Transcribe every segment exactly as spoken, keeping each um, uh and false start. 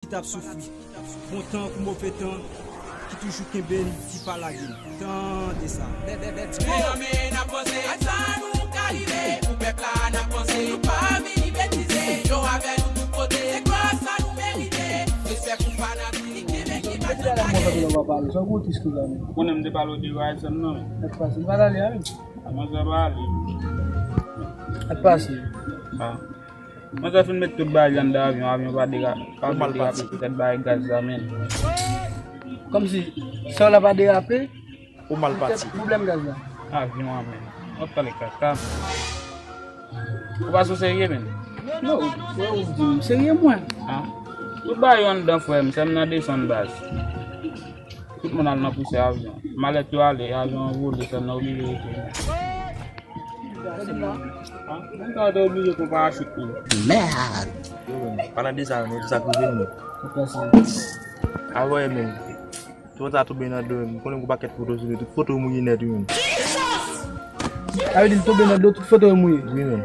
t ap soufri. Bon tan kou move tan, ki toujou kenbe n, ki pa lage n. Tande sa. Men nan men n ap panse ak sa nou ka rive. Pou pèp la n ap panse, nou pa vini betize. Yo avè nou tout kote, se glwa sa nou merite. Respè pou fanatik, kenbe ki pa janm lage. Ou konnen m te pale w de Ryzen nan, men. Sa k pase? M pa t ale a menm. Kòman sa va ale? Sa k pase? Ah. Mwen sa fin met tout bagay anndan avyon, avyon pa dera-, pa vle derape poutèt bagay gaz la, men. Kòmsi, sa w la pa derape? Ou mal pati. Poutèt pwoblèm gaz la. Avyon an, men. W ap pale kaka, men. Ou pa sou serye, men? Non, frè, ou di m serye mwen. Ah. Tout bagay yo anndan, frè m, sè m nan desann baz. Tout moun al nan pousè avyon. Malèt yo ale, avyon an vole, sèl nan oblije rete. Mwen ta te oblije pran parachit pou nou. Mèd! Yo, men, pa nan de sa, nou di sa k rive nou. Avè, men. Twò ta tonbe nan dlo, men. Konnen m gon pakèt foto sou li, tout foto mouye nèt, wi, men. Sa vle di l tonbe nan dlo, tout foto yo mouye? Wi, men.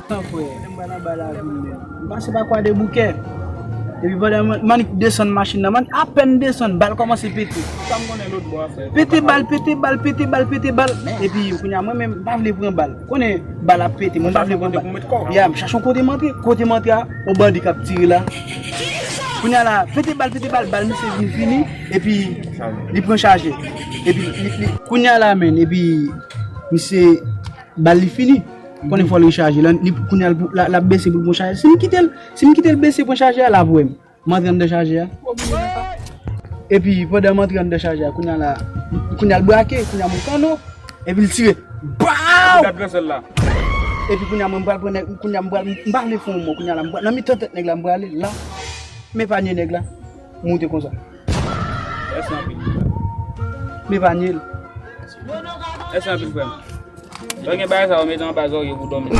Tan frè, m pa nan bal avil menm. M pase pa Kwadèboukè. Epi pandan man-, Mannik desann machin nan, man, apèn desann, bal kòmanse pete. Sa m konnen lòt bò a frè. Pete bal, pete bal, pete bal, pete bal. Epi kounye a mwen menm, m pa vle pran bal. Konnen bal ap pete, mwen m pa vle pran bal. Ya, m chache yon kote m antre. Kote m antre a, yon bandi k ap tire la. Kounye a la, pete bal, pete bal, bal misye vin fini. Epi li pran chaje. Epi li, li, kounye a la, men, epi misye bal li fini. Konnen fò l rechaje. L, li, kounye a l, l, l ap bese pou l pran chaje. Si m kite l, si m kite l bese pran chaje a, l ap wè m. M antre anndan chaje a. Epi, pandan m antre anndan chaje a, kounye a la, kounye a l brake, kounye a mwen kanno. Epi l tire. Baw! Epi kounye a mwen, m pral pran nèg, kounye a m pral, m pa vle fè yon mò, kounye a la, m pral, nan mitan tèt nèg la, m prale, la, m epanye nèg la, m moute konsa. Mèsi anpil. M epanye l. Mèsi anpil, frè m. Lè w gen bagay sa yo, mete anba zòrye pou w dòmi.